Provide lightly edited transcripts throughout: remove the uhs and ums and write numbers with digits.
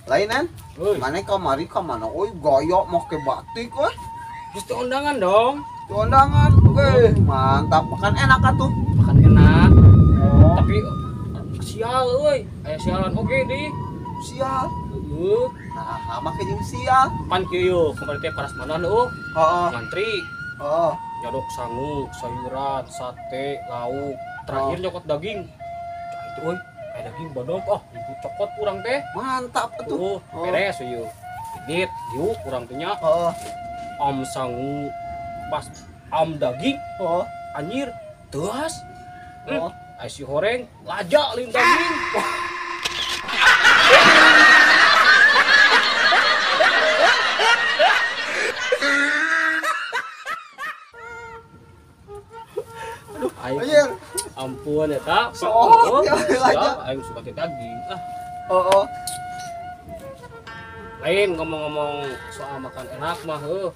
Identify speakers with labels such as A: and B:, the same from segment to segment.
A: Lainan? Mana kamari ka mana euy gaya make batik euy.
B: Geus teu undangan dong.
A: Teu undangan. Oke, mantap. Makan enak atuh.
B: Makan enak. Oh. Tapi sial euy, aya sialan oge di.
A: Sial.
B: Heeh.
A: Nah, make jeung sial.
B: Pan kieu kamari teh parasmanan eueuh.
A: Heeh.
B: Ngantri.
A: Heeh.
B: Nyadok sangu, sayuran, sate, lauk. Terakhir nyokot daging. Cah itu euy. Aya daging badog, oh ibu cokot kurang teh.
A: Mantap atuh.
B: Beres ieu. Didit, diuk kurang teh nya.
A: Heeh.
B: Am sangu pas am daging.
A: Heeh.
B: Anjir, teuas.
A: Heeh.
B: Aya si horeng, laja lain daging. Aduh, aing. Ampun eta.
A: Oh, ya,
B: aing suka teh daging. Ah.
A: Oh, oh.
B: Lain ngomong-ngomong soal makan enak mah heuh.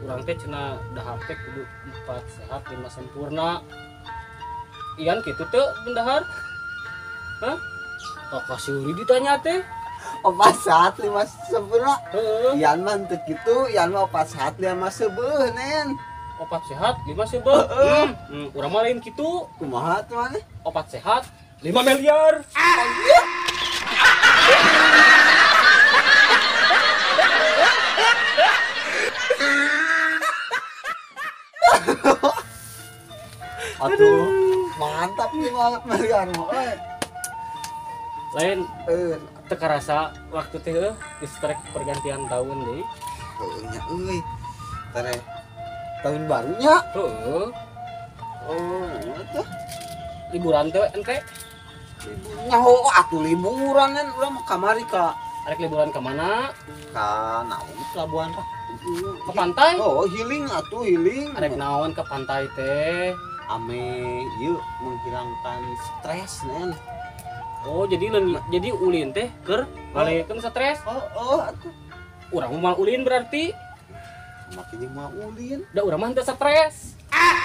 B: Urang teh cenah dahar teh kudu 4 sehat 5 sempurna. Ian kitu teu bendahar? Hah? Kok kasih ditanya teh?
A: 4 sehat 5 sempurna.
B: Heeh.
A: Ian mah teu kitu, ian mah 4 sehat 5 seubeuh nen.
B: 4 sehat 5 seubeuh. Urang mah lain kitu.
A: Kumaha tuh maneh?
B: 4 sehat 5 miliar.
A: Ah. Iya. Aduh, mantap 5 miliar mah.
B: Lain teu karasa waktu teh heuh geus trek pergantian tahun deui.
A: Heuh nya euy. Tere tahun barunya.
B: Heeh.
A: Oh, tuh.
B: Liburan teh ente?
A: Nyaho atuh liburan nen urang mah kamari ka.
B: Arek liburan ka mana?
A: Ka naon pelabuhan tah?
B: Ke pantai?
A: Oh, healing atuh healing.
B: Arek naon ke pantai teh?
A: Ame ieu menghilangkan stres nen.
B: Oh, jadi ulin teh keur ngalekeun stres?
A: Oh, atuh.
B: Urang mah ulin berarti.
A: Make jeung mah ulin.
B: Da urang mah henteu stres.
A: Ah.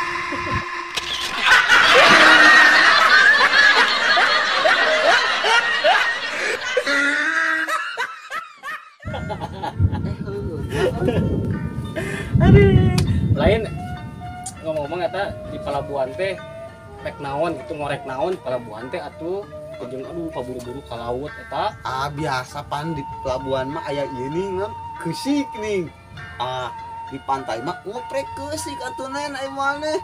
B: Aduh. Lain ngomong-ngomong eta di pelabuhan teh rek naon gitu ngorek naon pelabuhan teh atuh jeung aduh paburu-buru ka laut eta.
A: Ah biasa pan di pelabuhan mah aya ieu nih ngan keusik nih. Ah di pantai mah ngoprek keusik atuh nen aya maneh.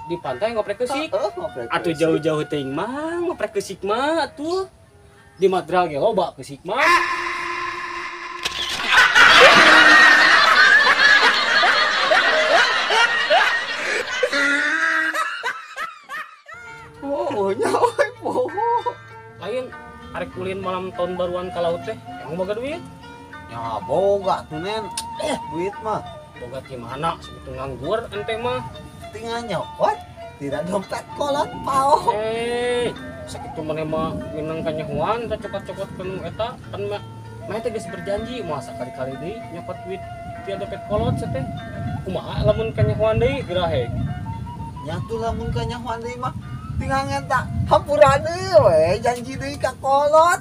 B: Di pantai ngoprek keusik?
A: Heeh, ngoprek.
B: Atuh jauh-jauh teuing mah ngoprek keusik mah atuh. Di Madral ge loba keusik mah.
A: Oh, nyawa poho.
B: Lain arek ulin malam tahun baruan ka laut teh, emang boga duit?
A: Ya boga tuh nen. Duit mah.
B: Boga ti mana segitu nganggur ente mah.
A: Tinggal nyokot, tidak dompet kolot pao.
B: Sakitu maneh mah minang kanyahoan teh cokot-cokot kanu eta kan mah mah teh geus berjanji moal sakali-kali deui nyokot duit ti dompet kolot teh. Kumaha lamun kanyahoan deui gerahe?
A: Nya tuh lamun kanyahoan deui mah tinggal ngenta hampura deui we janji deui ka kolot.